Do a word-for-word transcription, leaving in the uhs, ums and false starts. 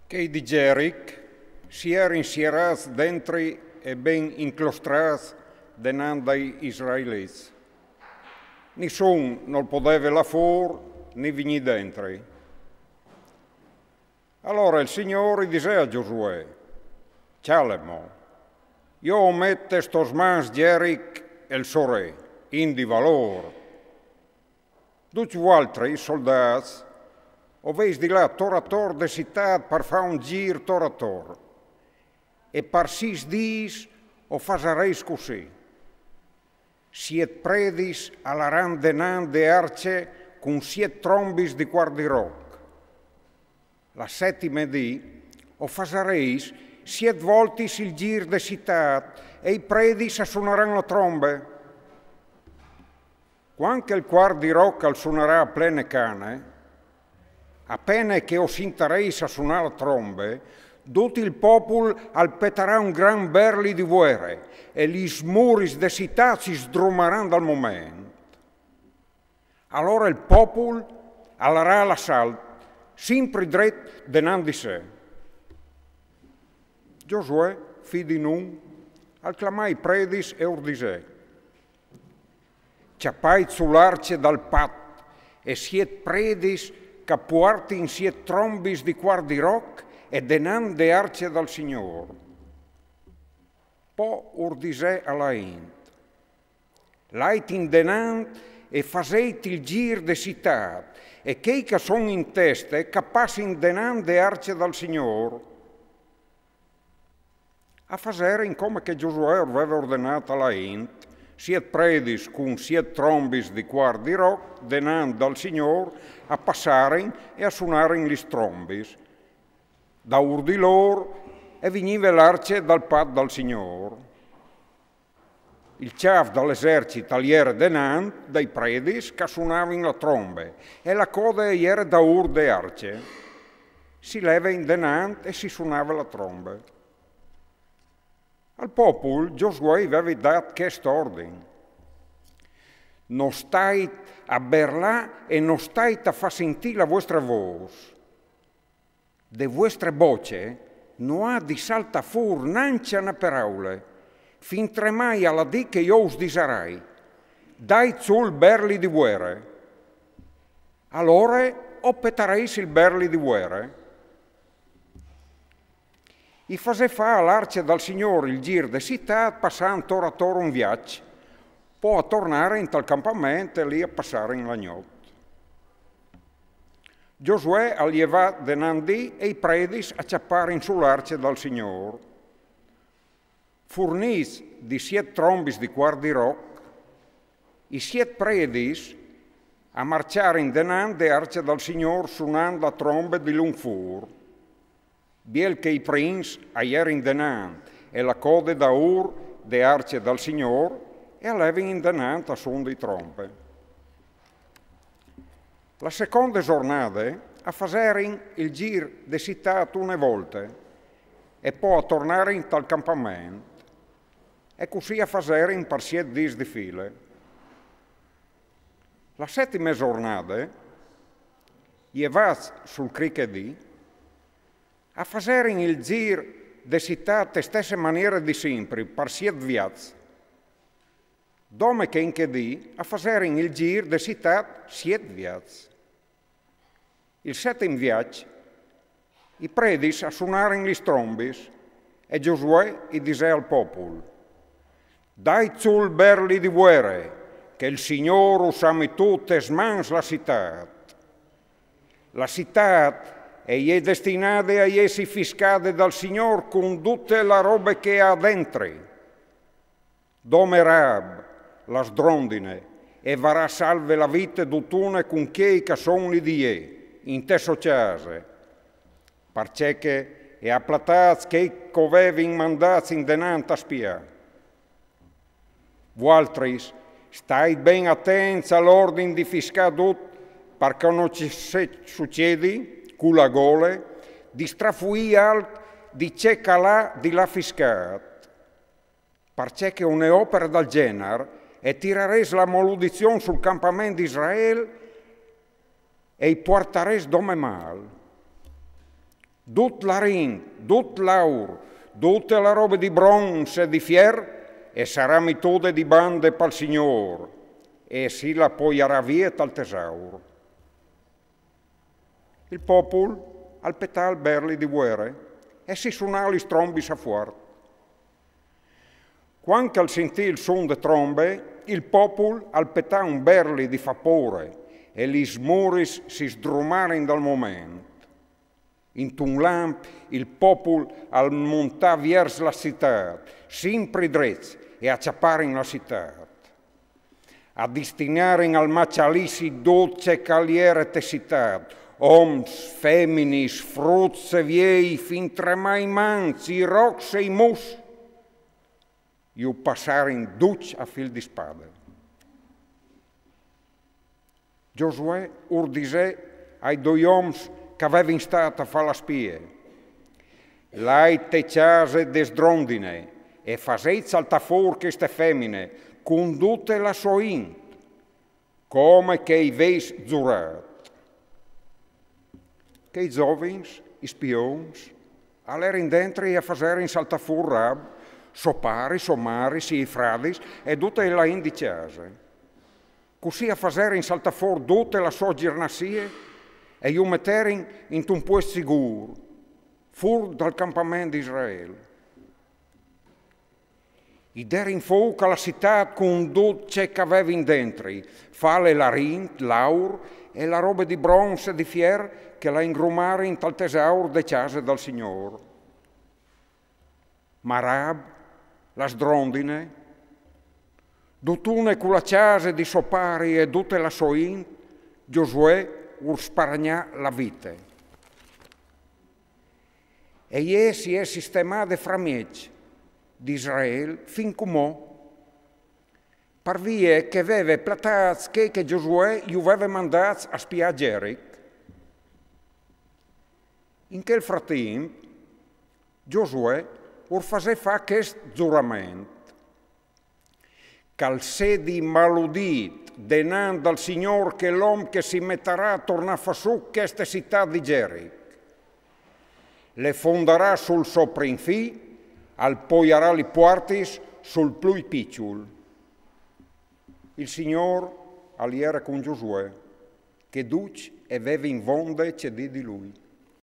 Chei di Geric si jerin sierâts dentri e ben inclostrâts denant dai israelits. Nissun nol podeve lâ fûr ni vignî dentri. Alore il Signôr i disè a Giosuè: Cjalemo, jo o met tes mans Geric e il so re, int di valôr. Ducj vualtris soldâts o vês di lâ tor ator de citât par fâ un zîr tor ator, e par sîs dîs o fasarês cussì: Siet predis a laran denant de arce cun siet trombis di cuardiroc. La setime dì o fasarês siet voltis il zîr de citât e i predis a sunaran la trombe. Cuant che il cuardiroc al sunarà a plene cane, a pene che o sintarês a sunâ la trombe, dut il popul al petarà un grant berli di vuere e lis muris de citât si sdrumaran dal moment. Alore il popul al larà a l'assalt, simpri dret denant di se. Giosuè, fi di Nun, al clamà i predis e ur disè: Cjapait su l'arce dal pat e siet predis ch'a puartin siet trombis di cuardiroc e denant de arce dal Signôr. Po ur disè a la int: Lait indenant e faseit il zîr de citât, e chei ch'a son in teste ch'a passin denant de arce dal Signôr. A faserin come che Giosuè ur veve ordenât a la int, siet predis cun siet trombis di cuardiroc denant dal Signôr a passarin e a sunarin lis trombis. Daûr di lôr e vignive l'arce dal pat dal Signôr. Il cjâf dal esercit al jere denant dai predis ch'a sunavin la trombe, e la code e jere daûr de arce. Si leve indenant e si sunave la trombe. Al popul Giosuè i veve dât chest ordin: No stait a berlâ e no stait a fâ sintî la vuestre vôs. De vuestre boce no à di saltâ fûr nancje une peraule, fintremai a la dì che jo us disarai: Dait sù il berli di vuere. Alore o petarês il berli di vuere. I fasè fâ a l'arce dal Signôr il zîr de citât passant tor ator un viaç, po a tornarin tal campament e li a passarin la gnot. Giosuè al jevà denant di e i predis a cjaparin su l'arce dal Signôr. Furnîts di siet trombis di cuardiroc, i siet predis a marcjarin denant de arce dal Signôr sunant la trombe di lunc fûr. Biel che i prins a jerin denant e la code daûr de arce dal Signôr e a levin indenant a son di trombe. La seconde zornade a faserin il zîr de citât une volte e po a tornarin tal campament, e cussì a faserin par siet dîs di file. La setime zornade, jevâts sul crichedì, a faserin il zîr de citât te stesse maniere di simpri, par siet viaçs. Dome che in chê dì a faserin il zîr de citât siet viaçs. Il setim viaç, i predis a sunarin lis trombis, e Giosuè i disè al popul: Dait sù il berli di vuere, che il Signôr us à metût tes mans la citât. La citât e je destinade a jessi fiscade dal Signôr cun dute la robe che e à dentri. Dome Raab, la sdrondine, e varà salve la vite dutune cun chei ch'a son li di jê, inte sô cjase, parcè che e à platâts chei ch'o vevin mandâts indenant a spiâ. Vualtris stait ben atents al ordin di fiscâ dut, par che no ce sucedi, cu la gole, di strafuî alc di ce ch'al à di lâ fiscât. Parcè che une opere dal gjenar e tirarès la maludizion sul campament di Israel e i puartarès dome mâl. Dut l'arint, dut l'aur, dute la robe di bronze e di fier, e sarà mitude di bande pal Signôr, e si la poiarà vie tal tesaur. Il popul al petà il berli di vuere e si sunà lis trombis a fuart. Cuant che al sintì il sun de trombe, il popul al petà un berli di fâ pôre e lis muris si sdrumarin dal moment. Intun lamp il popul al montà viers la citât, simpri drets, e a cjaparin la citât. A distinarin al maçalissi dut ce che al jere te citât, oms, feminis, fruts e viei, fintremai i mans, i rocs e i mus. Ju passarin ducj a fîl di spade. Giosuè ur disè ai doi oms che a vevin stât a fâ la spie: «Lait te cjase des drondine e fasêt saltâ fûr cheste femine cun dute la sô int, come che i vês zurât.» Chei zovins, i spions, a lerin dentri e a faserin saltâ fûr Rahab, so pari, sô mari, siei fradis e dute la int di cjase. Cussì a faserin saltâ fûr dute la sô gjirnassie e ju meterin intun puest sigûr, fûr dal campament di Israel. I derin fûc a la citât cun dut ce che a vevin dentri, fale l'arint, l'aur e la robe di bronze e di fier che la ingrumarin tal tesaur de cjase dal Signôr. Ma Rahab, la sdrondine, dutune cu la cjase di so pari e dute la sô int, Giosuè ur sparagnà la vite. E jê si è sistemade framieç di Israel fin cumò, par vie che e veve platâts chei che Giosuè ju veve mandâts a spiâ Gjeric. In chel fratimp, Giosuè ur fasè fâ chest zurament: «Che al sedi maludît denant dal Signôr chel om che si metarà a tornâ a fâ sù cheste citât di Gjeric. Le fondarà sul so prin fi, al poiarà li puartis sul plui piçul.» Il Signôr al jere cun Giosuè, che ducj e vevin vonde cedî di lui.